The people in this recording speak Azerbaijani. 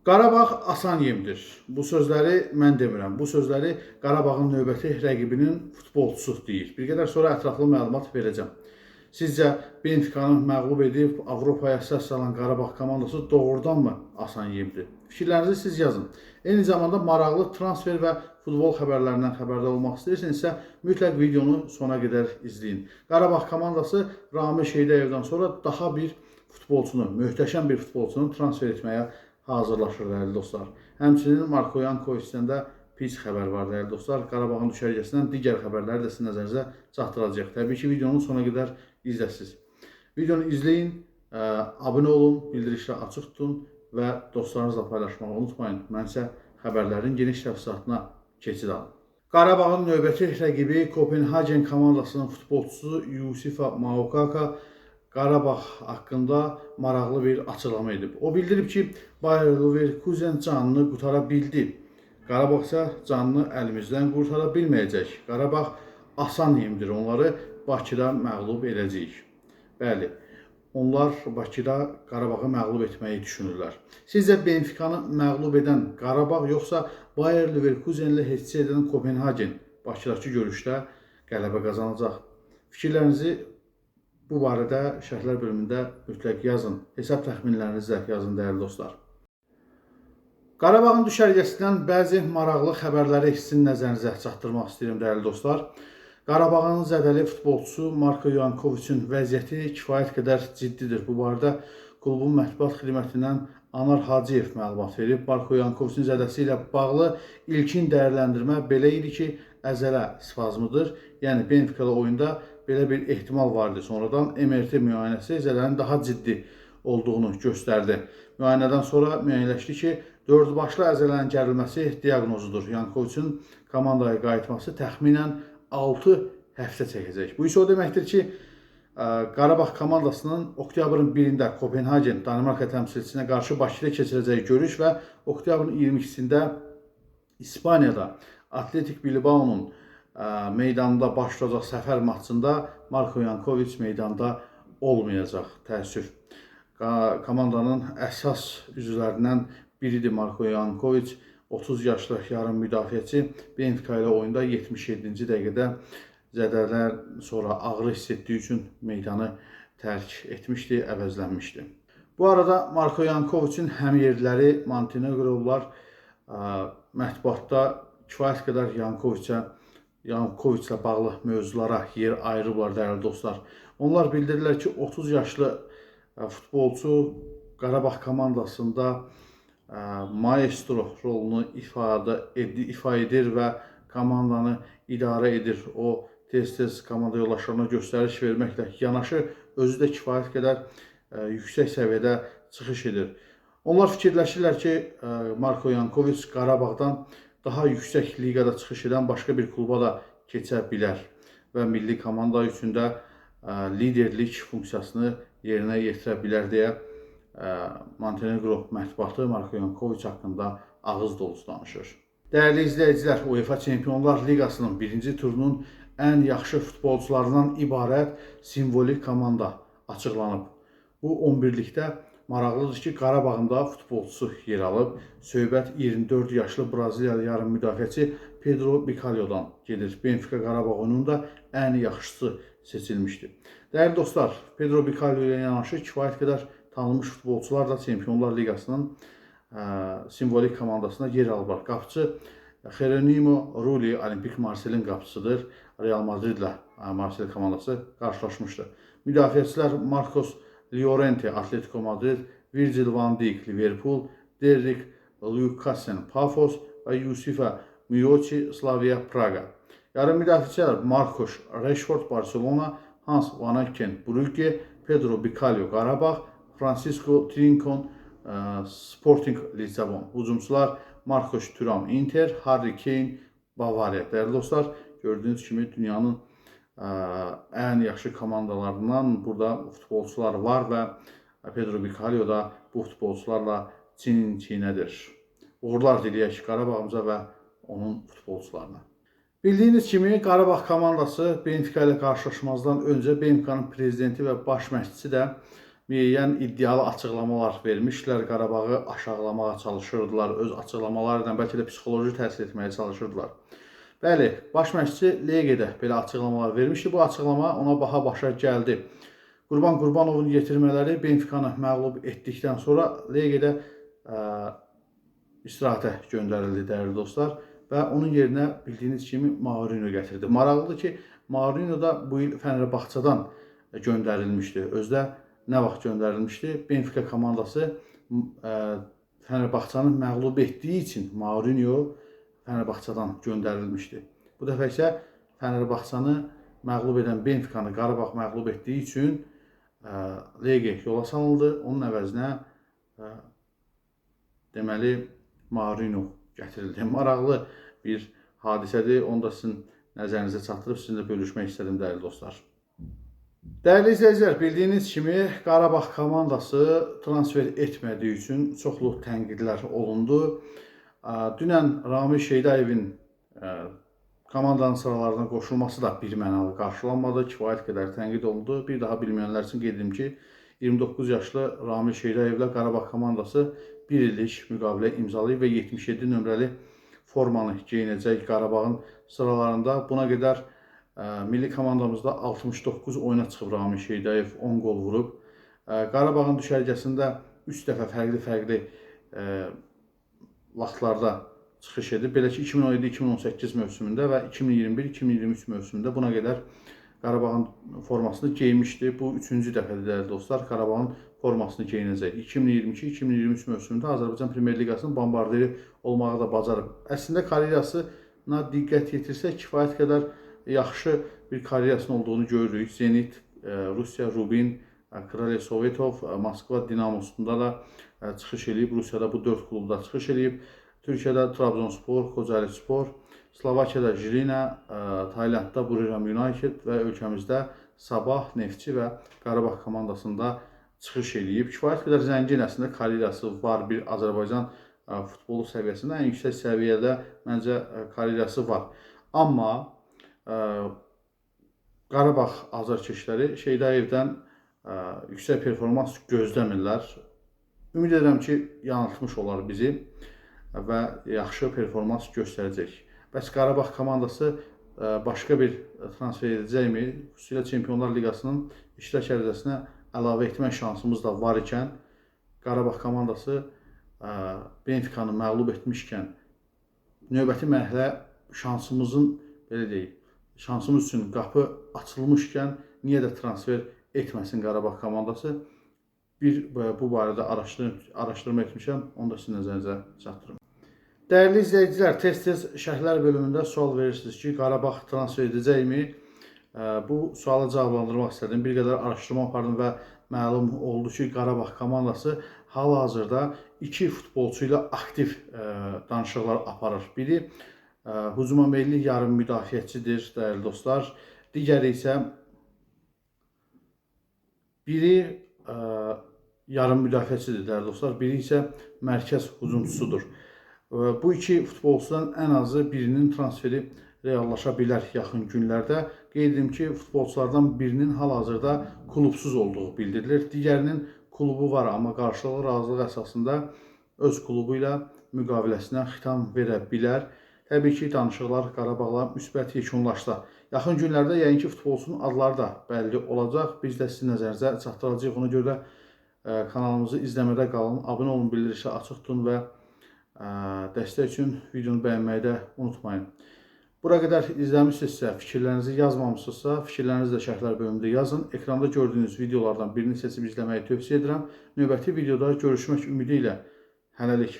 Qarabağ asan yemdir. Bu sözləri mən demirəm. Bu sözləri Qarabağın növbəti rəqibinin futbolçusu deyir. Bir qədər sonra ətraflı məlumat verəcəm. Sizcə Benficanı məğlub edib Avropaya səs salan Qarabağ komandası doğrudanmı asan yemdir? Fikirlərinizi siz yazın. Eyni zamanda maraqlı transfer və futbol xəbərlərindən xəbərdar olmaq istəyirsinizsə, mütləq videonu sona qədər izləyin. Qarabağ komandası Ramil Şeydəyevdən sonra daha bir futbolçunu, möhtəşəm bir futbolçunu transfer etməyə hazırlaşır, dəyərli dostlar. Həmçinin Marko Yankoviçdən də pis xəbər var, dəyərli dostlar. Qarabağın düşərgəsindən digər xəbərləri də sizin nəzərinizə çatdıracağıq. Təbii ki, videonu sona qədər izləsiniz. Videonu izləyin, abunə olun, bildirişləri açıq tutun və dostlarınızla paylaşmağı unutmayın. Mən isə xəbərlərin geniş təfsilatına keçid alım. Qarabağın növbəti rəqibi Kopenhagen komandasının futbolçusu Yusufa Maukaka Qarabağ haqqında maraqlı bir açıqlama edib. O bildirib ki, Bayer Leverkusen canını qurtara bildi. Qarabağ isə canını əlimizdən qurtara bilməyəcək. Qarabağ asan yemdir. Onları Bakıda məğlub edəcəyik. Bəli, onlar Bakıda Qarabağı məğlub etməyi düşünürlər. Sizcə Benficanı məğlub edən Qarabağ yoxsa Bayer Leverkusen ilə heç edən Kopenhagen Bakıdakı görüşdə qələbə qazanacaq? Fikirlərinizi bu barədə şərhlər bölümündə mütləq yazın. Hesab təxminlərinizi də yazın, dəyərli dostlar. Qarabağın düşərgəsindən bəzi maraqlı xəbərləri sizin nəzərinizə çatdırmaq istəyirəm, dəyərli dostlar. Qarabağın zədəli futbolçusu Marko Yankoviçin vəziyyəti kifayət qədər ciddidir. Bu barədə klubun mətbuat xidmətindən Anar Hacıyev məlumat verib. Marko Yankoviçin zədəsi ilə bağlı ilkin dəyərləndirmə belə idi ki, əzələ spazmıdır. Yəni Benfica-lı oyunda belə bir ehtimal var idi. Sonradan MRT müayinəsi zədənin daha ciddi olduğunu göstərdi. Müayinədən sonra müəyyənləşdi ki, dördbaşlı əzələnin gərilməsi diaqnozudur. Yankoviçin komandaya qayıtması təxminən 6 həftə çəkəcək. Bu isə o deməkdir ki, Qarabağ komandasının oktyabrın 1-də Kopenhagen Danimarka təmsilçisinə qarşı Bakıda keçirəcəyi görüş və oktyabrın 22-sində İspaniyada Atletik Bilbao'nun meydanında baş tutacaq səfər maçında Marko Yankoviç meydanda olmayacaq. Təəssüf. Komandanın əsas üzvlərindən biridir Marko Yankoviç. 30 yaşlı yarım müdafiəçi Benfica ilə oyunda 77-ci dəqiqədə zədələr sonra ağrı hiss etdiyi üçün meydanı tərk etmişdi, əvəzlənmişdi. Bu arada Marko Yankoviçin həmyerliləri Montenegrolular mətbuatda kifayət qədər Yankoviçlə bağlı mövzulara yer ayırıblar, dəyərli dostlar. Onlar bildirirlər ki, 30 yaşlı futbolçu Qarabağ komandasında maestro rolunu ifa edir və komandanı idarə edir. O tez-tez komanda yoldaşlarına göstəriş verməklə yanaşı özü də kifayət qədər yüksək səviyyədə çıxış edir. Onlar fikirləşirlər ki, Marko Yankoviç Qarabağdan daha yüksək liqada çıxış edən başqa bir kluba da keçə bilər və milli komanda üçün də liderlik funksiyasını yerinə yetirə bilər deyə Montenegro mətbuatı Marko Yankoviç haqqında ağız dolusu danışır. Dəyərli izləyicilər, UEFA Çempionlar Liqasının birinci turunun ən yaxşı futbolçularından ibarət simvolik komanda açıqlanıb. Bu 11-likdə maraqlıdır ki, Qarabağın da futbolçusu yer alıb. Söhbət 24 yaşlı Braziliyalı yarım müdafiəçi Pedro Bicalho'dan gedir. Benfica Qarabağ oyununda ən yaxşısı seçilmişdi. Dəyərli dostlar, Pedro Bicalho ilə yanaşı kifayət qədər tanınmış futbolçular da Çempionlar Liqasının simvolik komandasına yer alıblar. Qapıçı Jerónimo Rulli Olimpik Marselin qapıçısıdır. Real Madridlə Marsel komandası qarşılaşmışdı. Müdafiəçilər Marcos Llorente Atletico Madrid, Virgil van Dijk Liverpool, Derrick Luckassen Pafos və Yusufa Miochi Slavia Praga. Yarım müdafiəçilər Marcos Rashford Barcelona, Hans Van Aken Brugge, Pedro Bicalho Qarabağ, Francisco Trincon Sporting Lissabon. Hücumçular Marcos Thuram Inter, Harry Kane Bavariya. Dəyərli dostlar, gördüyünüz kimi dünyanın ən yaxşı komandalarından burada futbolçular var və Pedro Bicalho da bu futbolçularla çin-çinədir. Uğurlar diləyək Qarabağımıza və onun futbolçularına. Bildiyiniz kimi Qarabağ komandası Benfica ilə qarşılaşmazdan öncə Benfica'nın prezidenti və baş məşqçisi də müəyyən iddialı açıqlamalar vermişdilər. Qarabağı aşağılamağa çalışırdılar. Öz açıqlamaları ilə bəlkə də psixoloji təsir etməyə çalışırdılar. Bəli, baş məşqçi Legedə belə açıqlamalar vermişdi. Bu açıqlama ona baha başa gəldi. Qurban Qurbanovun yetirmələri Benfikanı məğlub etdikdən sonra Legedə istirahətə göndərildi, dəyərli dostlar, və onun yerinə bildiyiniz kimi Mourinho gətirdi. Maraqlıdır ki, Mourinho da bu il Fenerbahçedan göndərilmişdi. Özdə nə vaxt göndərilmişdi? Benfica komandası Fenerbahçanı məğlub etdiyi üçün Mourinho Fenerbahçedan göndərilmişdi. Bu dəfə isə Fenerbahçanı məğlub edən Benficanı Qarabağ məğlub etdiyi üçün Lege yola salındı. Onun əvəzinə deməli Mourinho gətirildi. Maraqlı bir hadisədir. Onu da sizin nəzərinizə çatdırıb sizinlə bölüşmək istədim, dəyərli dostlar. Dəyərli izləyicilər, bildiyiniz kimi Qarabağ komandası transfer etmədiyi üçün çoxlu tənqidlər olundu. Dünən Ramil Şeydayevin komandanın sıralarına qoşulması da bir mənalı qarşılanmadı. Kifayət qədər tənqid olundu. Bir daha bilməyənlər üçün qeyd edim ki, 29 yaşlı Ramil Şeydayevlə Qarabağ komandası bir illik müqavilə imzalayıb və 77 nömrəli formanı geyinəcək Qarabağın sıralarında. Buna qədər milli komandamızda 69 oyuna çıxıb Ramil Şeydayev, 10 qol vurub. Qarabağın düşərgəsində 3 dəfə fərqli-fərqli vaxtlarda çıxış edib. Belə ki, 2017-2018 mövsümündə və 2021-2023 mövsümündə buna qədər Qarabağın formasını geymişdi. Bu üçüncü dəfədir, dəyərli dostlar, Qarabağın formasını geyinəcək. 2022-2023 mövsümündə Azərbaycan Premyer Liqasının bombardiri olmağı da bacarıb. Əslində karyerasına diqqət yetirsək, kifayət qədər yaxşı bir karyerasının olduğunu görürük. Zenit, Rusiya, Rubin, Kralya Sovetov, Moskva Dinamosunda da çıxış eləyib. Rusiyada bu 4 klubda çıxış eləyib. Türkiyədə Trabzonspor, Kocaelispor, Slovakiyada Žilina, Taylandda Buriram United və ölkəmizdə Sabah, Neftçi və Qarabağ komandasında çıxış eləyib. Kifayət qədər zəngin əslində karyerası var bir Azərbaycan futbolu səviyyəsində ən yüksək səviyyədə məncə karyerası var. Amma Qarabağ azarkeşləri Şeydayevdən yüksək performans gözləmirlər. Ümid edirəm ki, yanıltmış olar bizi və yaxşı performans göstərəcək. Bəs Qarabağ komandası başqa bir transfer edəcəkmi? Xüsusilə Çempionlar Liqasının iştirak ərizəsinə əlavə etmək şansımız da var ikən, Qarabağ komandası Benficanı məğlub etmişkən növbəti mərhələ şansımızın, belə deyək, şansımız üçün qapı açılmışkən niyə də transfer etməsin Qarabağ komandası? Bir bu barədə araşdırma etmişəm, onu da sizin nəzərinizə çatdırım. Dəyərli izləyicilər, tez-tez şərhlər bölümündə sual verirsiniz ki, Qarabağ transfer edəcəkmi? Bu sualı cavablandırmaq istədim. Bir qədər araşdırma apardım və məlum oldu ki, Qarabağ komandası hal-hazırda 2 futbolçu ilə aktiv danışıqlar aparır. Biri hücuma meyilli yarım müdafiəçidir, dəyərli dostlar. Digəri isə biri yarım müdafiəçidir, dəyərli dostlar. Biri isə mərkəz hücumçusudur. Bu iki futbolçudan ən azı birinin transferi reallaşa bilər yaxın günlərdə. Qeyd edim ki, futbolçulardan birinin hal-hazırda klubsuz olduğu bildirilir. Digərinin klubu var, amma qarşılıqlı razılıq əsasında öz klubu ilə müqaviləsinə xitam verə bilər. Təbii ki, danışıqlar Qarabağla müsbət yekunlaşsa. Yaxın günlərdə yəqin ki, futbolçunun adları da bəlli olacaq. Biz də sizin nəzərinizə çatdıracağıq. Ona görə də kanalımızı izləmədə qalın, abunə olun, bildirişi açıq tutun və dəstək üçün videonu bəyənməyi də unutmayın. Bura qədər izləmişsinizsə, fikirlərinizi yazmamışsınızsa, fikirlərinizi də şərhlər bölümündə yazın. Ekranda gördüyünüz videolardan birini seçib izləməyi tövsiyə edirəm. Növbəti videoda görüşmək ümidi ilə hələlik.